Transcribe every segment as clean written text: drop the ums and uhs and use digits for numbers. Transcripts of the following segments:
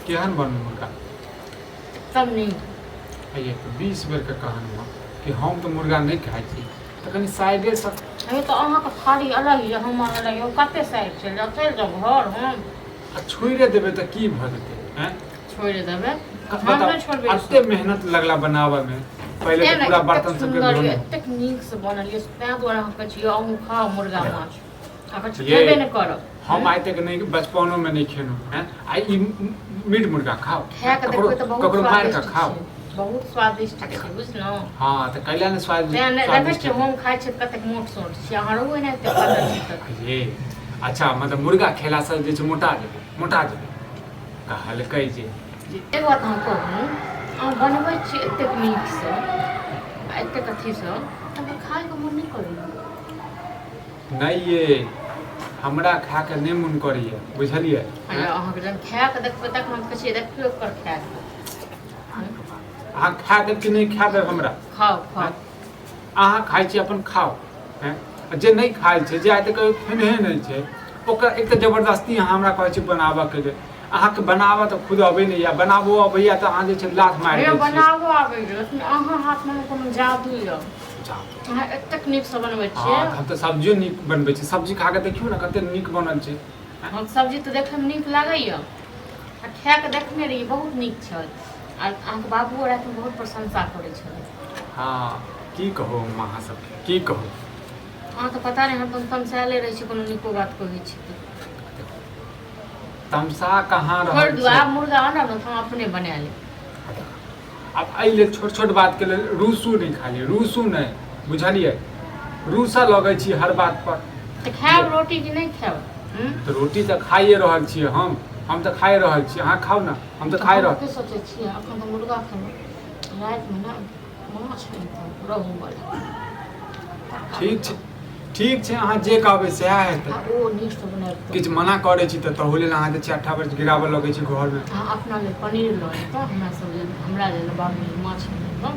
केहन बनल मुर्गा? एकदम नीक। आइए तऽ 20 बेरके कहलहुँ हँ कि हम तऽ मुर्गा नहि खाइ छी, तऽ कनि साइडेसँ। हे, तऽ अहाँके थारी अलग यऽ, हमर अलग यऽ। कते साइड चलि जाउ, चलि जाउ घर हम। आ छोड़िए देबै तऽ की भऽ जेतै? आँय, छोड़ि देबै? हम बताउ। नहि छोड़बै। एते मेहनत लगला बनाबऽमे पहिले। तें तऽ ने पूरा एतेक बर्तन सबके सुन्दर यऽ, धोने। एतेक नीकसँ बनल यऽ, तें दुआरे हम कहै छी अहूँ खाउ मुर्गा माछ। अहाँ ये। खेबे नहि करब। हम आइ तक नहि, बचपनोमे नहि खेलहुँ हैं। आ ई मीट मुर्गा खाउ। खाए कऽ ककरो देखबै तऽ बहुत ककरो मारि कऽ स्वादिष्ट खाउ। छै, बहुत स्वादिष्ट छै, बुझलहुँ? हँ, तऽ कैला ने स्वाद तें नहि देखै स्वादिष्ट छियै, हम खाइ छियै तऽ कतेक मोट सोट छियै। अहाँ रहू एनाहिते पातर चितर। ये अच्छा, मतलब मुर्गा खेलासँ जे छै मोटा जेबै, मोटा जेबै कहलकै जे। एक बात हम कहू, अहाँ बनबै छियै एतेक नीकसँ आ एतेक अथीसँ, तऽ खायके मोन नहि करैए? नहि ये, हमरा खाके नहि मोन करैए, बुझलियै? अरे, अहाँके जहन खाए कऽ देखबै तखन हम कहै छियै, देखियौ ओकर खाए कऽ। अहाँ खा देब कि नहि खा देब हमरा? खाउ, खाउ। अहाँ खाइ छी, अपन खाउ। हैं, आ जे नहि खाइ छै, जे आइ तक कहियो खेनहे नहि छै, ओकरा एक तऽ जबरदस्ती अहाँ हमरा कहै छी बनाबऽके लेल। अहाँके बनाबऽ तऽ खुद अबै नहि यऽ, बनाबो अबैया तऽ अहाँ जे छै लात मारि हे दै छियै। बनाबो आबै छै, लेकिन अहाँ हाथमे ने कोनो जादू यऽ। जादू। अहाँ एतेक नीकसँ बनबै छियै। हँ, हम तऽ सब्जियो नीक बनबै छी। सब्जी खा कऽ देखियौ ने, कते नीक बनल छै। हम सब्जी तऽ देखैमे नीक लागैए आ खाए कऽ देखने रहियै, बहुत नीक छल। आ अहाँके बाबुओ रातिमे बहुत प्रशंसा करै छलै। हँ, की कहू हम अहाँ सबके, की कहू? अहाँके पता नहि, हरदम तमसायले रहै छै, कोनो नीको बात कहै छी तऽ। तमसा कहाँ छोड़ि रहल दियौ। छै? आब मुर्गा आनब ने तऽ हम अपने बना लेब। आब एहि लेल छोट छोट बातके लेल रूसू नहि, खाली रूसू नहि, बुझलियै? रूसऽ लगै छी हर बात पर। तऽ खायब रोटी कि नहि खायब? हूँ? तऽ रोटी तऽ खाइए रहल छियै हम। हम तऽ खाइ रहल छी, अहाँ खाउ ने। हम तऽ खाइ हम रहल। की सोचै छियै, एखन तऽ मुर्गा खेलहुँ, रातिमे ने माछ आनितहुँ रहु वाला। ठीक छै, ठीक छै, अहाँ जे कहबै सएह हेतै। आ ओ नीकसँ बनाबितहुँ। किछु मना करै छी तऽ तहू लेल अहाँ जे छै अट्ठा पर गिराबऽ लगै छी घरमे। अहाँ अपना लेल पनीर लऽ अबितहुँ, हमरा सब लेल, हमरा लेल, बाबू लेल माछ आनितहुँ।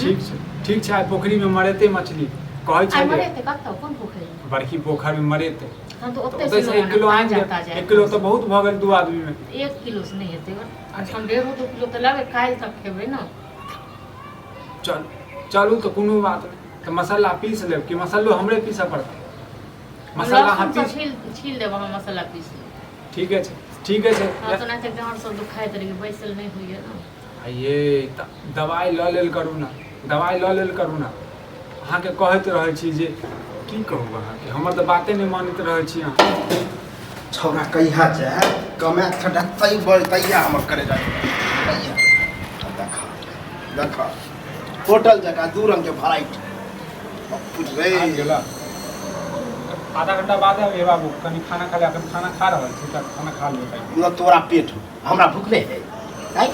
ठीक छै, ठीक छै। आइ पोखरिमे मरेतै मछली कहै आइ छलै। मरेतै? कतऽ, कोन पोखरि? बड़की पोखरिमे मरेतै। हम तऽ तऽ ओतहि ओतहिसँ से 1 किलो आनि ताजा देब। ताजा। 1 किलो तऽ बहुत भऽ गेल दू आदमीमे। 1 किलो से नहि हेतै, कम से कम 1.5 2 किलो तऽ लेबै, काल्हि तक खेबै ने। चल, चलू तऽ कोनो बात नहि। तऽ मसाला पीस लेब कि मसालो हमरे पीसऽ पड़तै? मसाला अहाँ लहसुन सब पीस छील छील देब, अहाँ मसाला पीस लेब। ठीके छै, ठीके छै। हँ, तऽ ओनाहिते डाँर सब दुखाइत रहै, बैसल नहि होइए ने। आ ये तऽ दवाइ लऽ लेल करू ने, दवाइ लऽ लेल करू ने। अहाँके कहैत रहै छी जे की कहू अहाँके, हमर तऽ बाते नहि मानैत रहै छी अहाँ। छौड़ा कहिया जाय कमाए खटा तै बड़ तैया हमर करे जा तैया। देख, देख, होटल जकाँ दू रंग के भराइट बुझबै। आबि गेला? आधा घंटा बाद आबि बाबू, कनि खाना खा ले। अखन खाना खा रहल छी तऽ खाना खा लिअ पहिले। न तोरा पेट हो, हमरा भूख नहि है। आँय,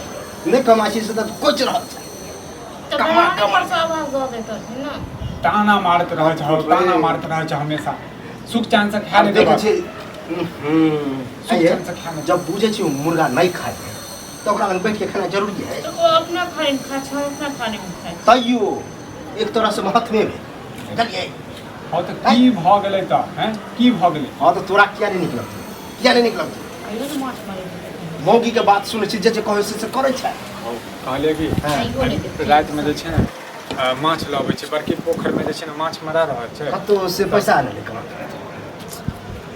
नहि कमाइ छी से तऽ कोचि रहल छै। तऽ कमा दलाने कमा पर से आवाज दऽ देतथिन ने। ताना मारैत रहै छै, हौ, ताना मारैत रहै छै हमेशा। सुख चैन से खा आब ले। देखै छी। सुख आँय ये, चैन से खा ले। जब बुझै छी ओ मुर्गा नहि खाइ है तऽ ओकरा लग बैठ के खेनाइ जरूरी है? तऽ ओ अपना थारीमे खाइ छै, हम अपना थारीमे खाइ छी। तैयो एक तरह से महत्वे भेल, बुझलियै? हँ, तऽ की भऽ गेलै तऽ? हैं, की भऽ गेलै? हँ, तऽ तोरा किया नहि नीक लगतौ? किया नहि नीक लगतौ? कहियो ने माछ मरेबै। मौगी के बात सुनै छी, जे जे कहै से से करै छै। कहलियै कि हँ। खाइयो नहि देतै। रातिमे जे छै ने माछ लबै छै। बड़की पोखरिमे जे छै ने माछ मरा रहल छै। कतौ से पैसा नहि कमा।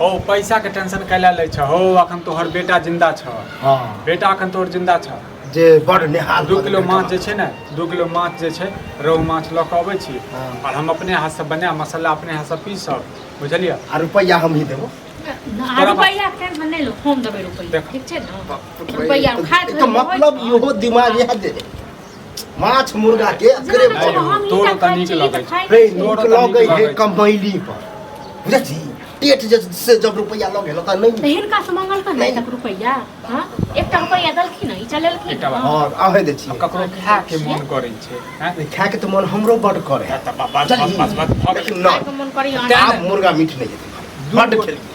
हौ, पैसाके टेंशन कैला लै छ हौ? अखन तोहर बेटा जिंदा छ। हँ। बेटा अखन तोहर जिंदा छ। जे बड़ नेहाल 2 कऽ किलो देलकै। माछ जे छै ने, 2 किलो माछ जे छै, रहु माछ लऽ कऽ अबै छी। हँ। आओर हम अपने हाथसँ बनायब, मसाला अपने हाथसँ पीसब, बुझलियै? आ रुपैआ हम ही देबो। आ रुपैआ के टेंशन नहि लो, हम देबै रुपैआ। देख। ठीक छै ने, रुपैआ खाइत तऽ मतलब इहो दिमाग इएह दे माछ मुर्गा के जेना अकरे देखियौ ने, हम तोरो ईटा तऽ खाइ नीक छी, ई लगै तऽ छै। खाइ रे नहि छी। तोरो नीक तऽ नीक लगै है लगै छै। कमैली पर, बुझै छी? पेट जे से जब रुपैआ लऽ गेल तऽ तऽ नहि। हिनका से मंगलकन नहि। आइ तक रुपैआ? हँ, एकटा रुपैआ देलखिन, ई चलेलखिन। एकटा बात। हँ, अहें दै छियै। आब ककरो खायके मोन करै छै, हैं? नहि, खायके तऽ मन हमरो बड करे तऽ बस बस बस बस बस भऽ गेलै। लेकिन नहि। खायके मन करी। तें आब मुर्गा मीट नहि हेतै। दू बड गो- खेलियै।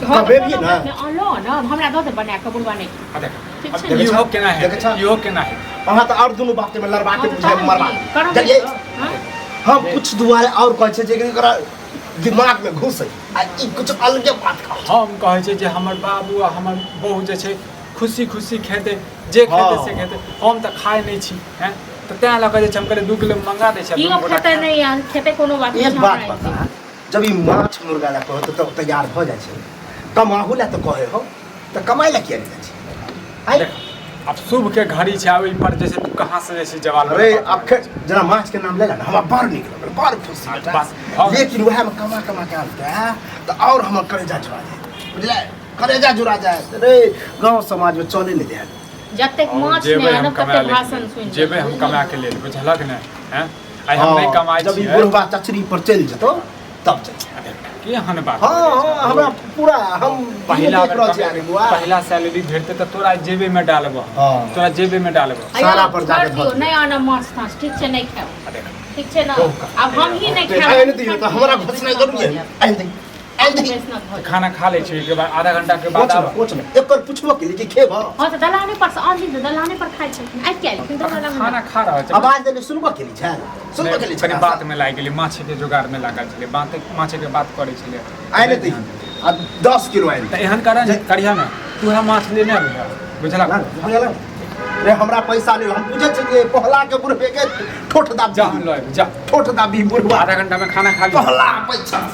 हँ, कबे तऽ भी कोनो ना। बात नहि, अनलो ने, हमरा दऽ दे बना कऽ, बुढ़वा नहि। आ देख। ठीक आब छै ने? इहो केना देखै हेतै? छह? इहो केना हेतै? अहाँ तऽ आओर दुनू बात में लड़बा के हँ, तऽ बुझाइ तहन मरबा की? करबै चलिए। तऽ, हँ? हम कुछ दुआरे आओर कहै छै जे एकरा दिमाग में घुसै आ ई कुछ अलगे बात खाओ। हम कहै छै जे हमर बाबू आ हमर बहू जे छै खुशी खुशी खेतै जे खेतै से हँ। खेतै हम तऽ खाइ नहि छी हैं तऽ तेँ लऽ कऽ जे छै हम कहलियै 2 किलो मंगा दै छी कियो खेतै नहि आ खेतै कोनो बात नहि एक छै, बात हमरा बता जब ई माछ मुर्गा ला कहत तब तैयार भऽ जाइ छै कमाहू ला तऽ कहे हो तऽ कमाइ ला किया नहि जाइ छै आँय? देख आब शुभ के घड़ी छै आब एहि पर जे छै तू कहाँ से जे छै जवाब अरे अखन जेना माछ के नाम लेला ने हमरा बड़ नीक लगल बड़ खुशी हाँ, बेटा बस, भऽ गेल। लेकिन वएह में कमा कमा के आनतै तऽ और हमर कलेजा जुड़ा जाए बुझलै कलेजा जुड़ा जाए रे गाँव समाज में चले नहि देत जतेक माछ जेबै नहि हम आनब कमा ततेक ले भाषण सुनि जेबै हम कमा के लेल बुझलक ने हैं आइ हम नहि कमाइ जब ई छियै बुढ़वा चचरी पर चलि जेतौ तब चल केहन बात हाँ करै हाँ छै? हमरा पूरा हम पहिला देख बेर रहल छी कमे- आगे बुआ पहिला सैलरी भेटतै तऽ तोरा जेबे में डालबो हम। हाँ। तोरा जेबे में डालबो सारा पर जाके दियौ धऽ दियौ। नहि आनब माछ ताछ ठीक छै नहि खायब आ देख ठीक छै ने आब हम ही नहि खायब आनि दियौ तऽ हमरा घोषणा जरूरी है आनि दे आनि दे वैष्णव भऽ जायत। खाना खा लै छी ओहिके बाद आधा घंटा के बाद कोच आब ने कोच ने एकर पुछबो केली कि खेबह हँ तऽ दलाने पर से आनथिन तऽ दलाने पर खाइ छलखिन आइ किया एलखिन दलाने खाना खा रहल छै आवाज देले सुनबो केली छै सुनबो केली छै कनि बात में लागि गेलै माछे के जुगाड़ में लागल छलै बात माछे के बात करै छलै आनि दे आ 10 किलो आनि तऽ एहन कर करिहा ने तू है माछ लेने अबिहा बुझलक बुझल रे हमरा पैसा लेल हम बुझै छियै पहला के बुढ़बे के ठोठ दाबी जा हम लऽ आबि जा ठोठ दाबी बुढ़वा आधा घंटा में खाना खा ली पहला पैसा।